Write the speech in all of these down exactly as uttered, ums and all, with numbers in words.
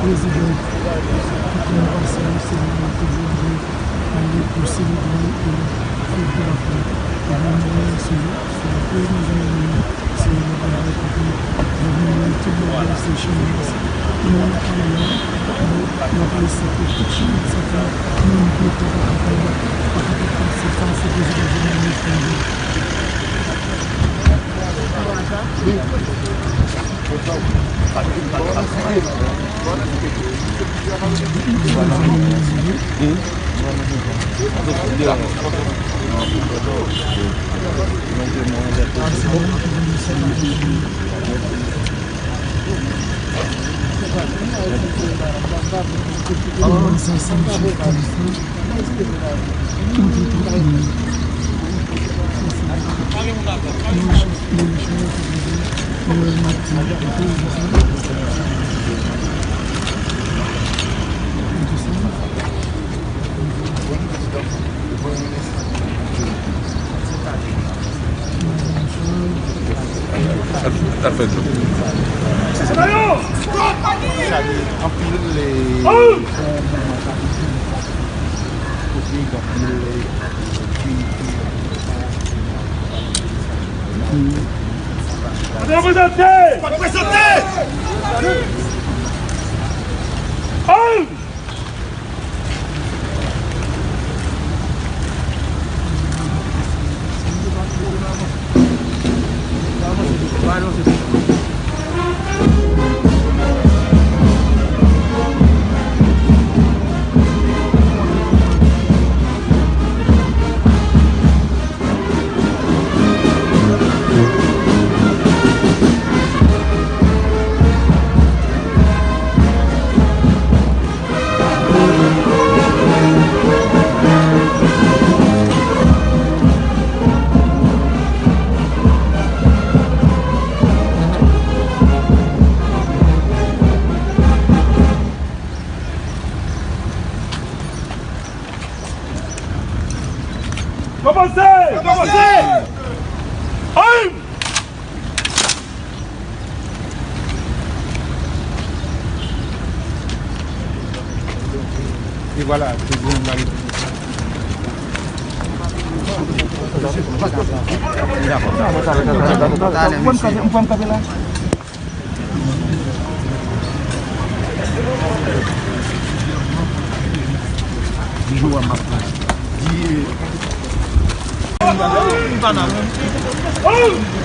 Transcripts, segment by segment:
Prezidan, tout moun pase, se li ki te vle ale pou selebre e fete lapè. Epi nou wè se, se lapè nou jwenn, se yon bagay kote gouvenman tout bagay se Chimèks. Moun ki la, nou, nou pral site tout Chimèks sa fè moun ki te pa kapab, pa kapab pase, pase prezidan Jovenel Moïse Moïse. Sa fè dlo. Salye anpil, eh, pou moman sa ki fini. Kote, donk, nou, eh, ki, ki, Reprezante! Reprezante! Ann! Kòmanse! Kòmanse! Ann! E vwala, prezidan de la Repiblik. Talè, mesye. Ou pran m kanpe la? Kòmanse! Kòmanse! Ann!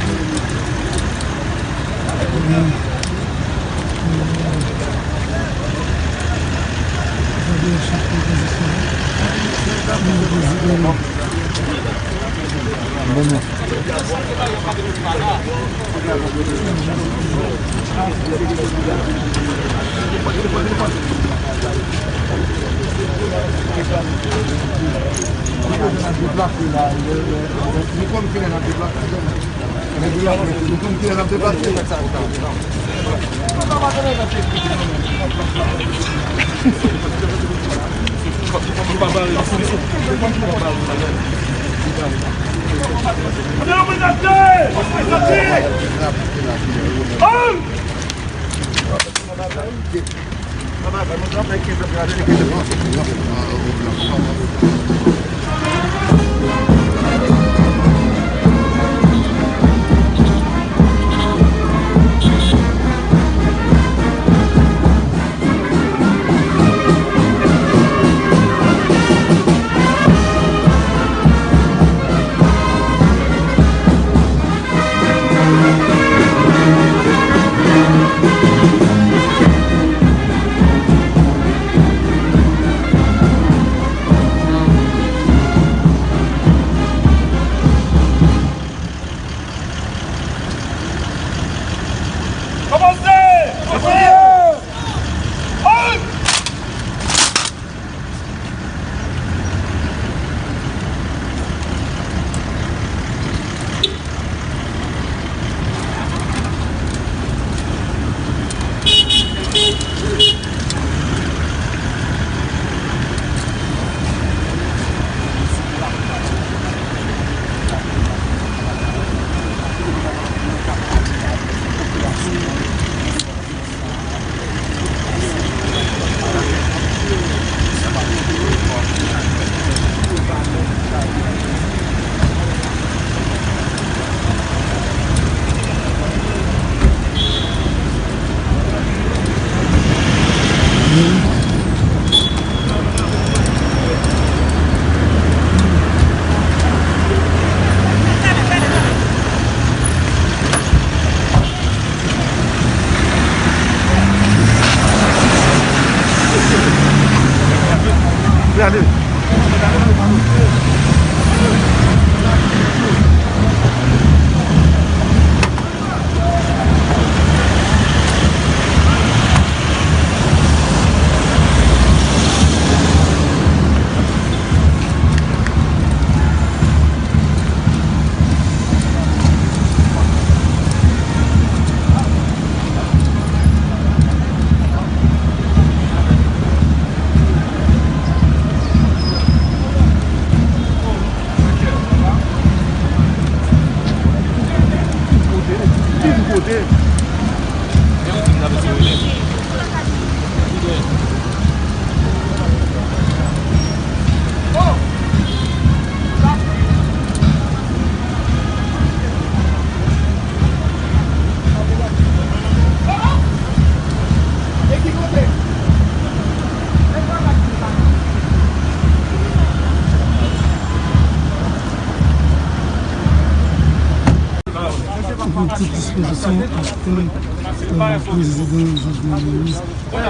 Yon ti dispozisyon ap tann, euh, prezidan Jovenel Moïse,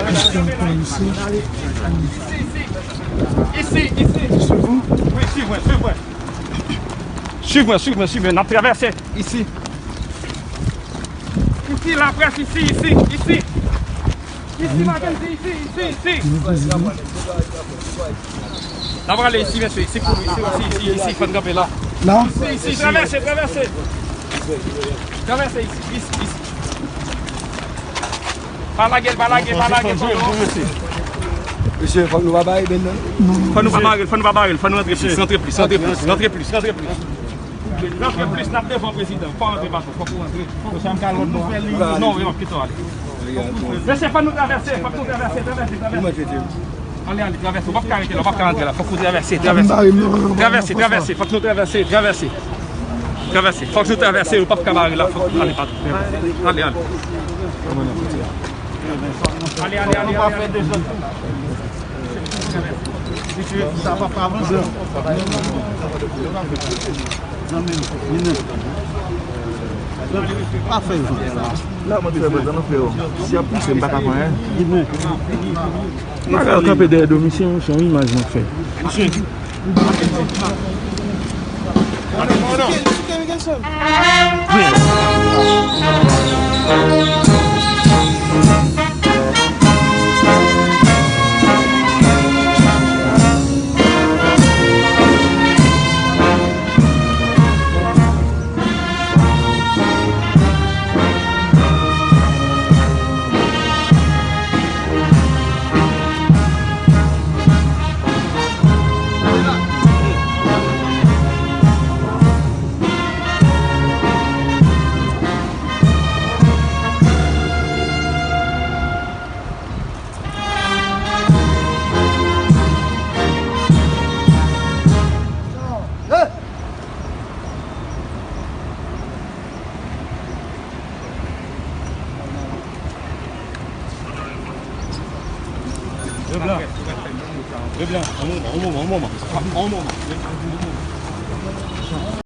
Christian Paluchet. Isi, isi. Isi, isi. Wi, swiv mwen, swiv mwen. Swiv mwen, swiv mwen, swiv mwen. N ap travèse isi. Isi, laprès, isi, isi, isi. Isi, Mackendy, isi, isi, isi. N ap prale isi, mesye, isi pou nou, isi, isi, isi, isi, fò n kanpe la. La? Isi, isi, travèse, travèse. Travèse isi, isi, isi. Pa lage l, pa lage, pa lage, pa lage. Mesye, fòk nou pa bare bèl nan. Fò nou pa bare l, fò nou pa bare l, fò nou rantre plis, rantre plis, rantre plis, rantre plis, rantre plis. Rantre plis, n ap devan prezidan. Fò w rantre, patwon, fòk ou rantre. Fòk ou fè l lòt bò a. Non, wi, non, kite w ale. Mesye, fò nou travèse, fòk nou travèse, travèse, travèse. Ale, ale, travèse, ou p ap ka rete la, ou p ap ka rantre la, fòk ou travèse, travèse. Travèse, travèse, fòk nou travèse, travèse. Travèse, fòk nou travèse, ou p ap ka bare la, fòk, ale, patwon. Ale, ale. Ale, ale, ale, ale, ale. Mesye, sa p ap avanse. Pa fè zan. La, mwen fè prezan, non, freo. Si y ap pouse, m pa ka fè anyen. Bagay yo kanpe dèyè do misye, se yon imaj mwen fè. Misye. Reblan. Reblan, on moman, on moman, on moman. On moman.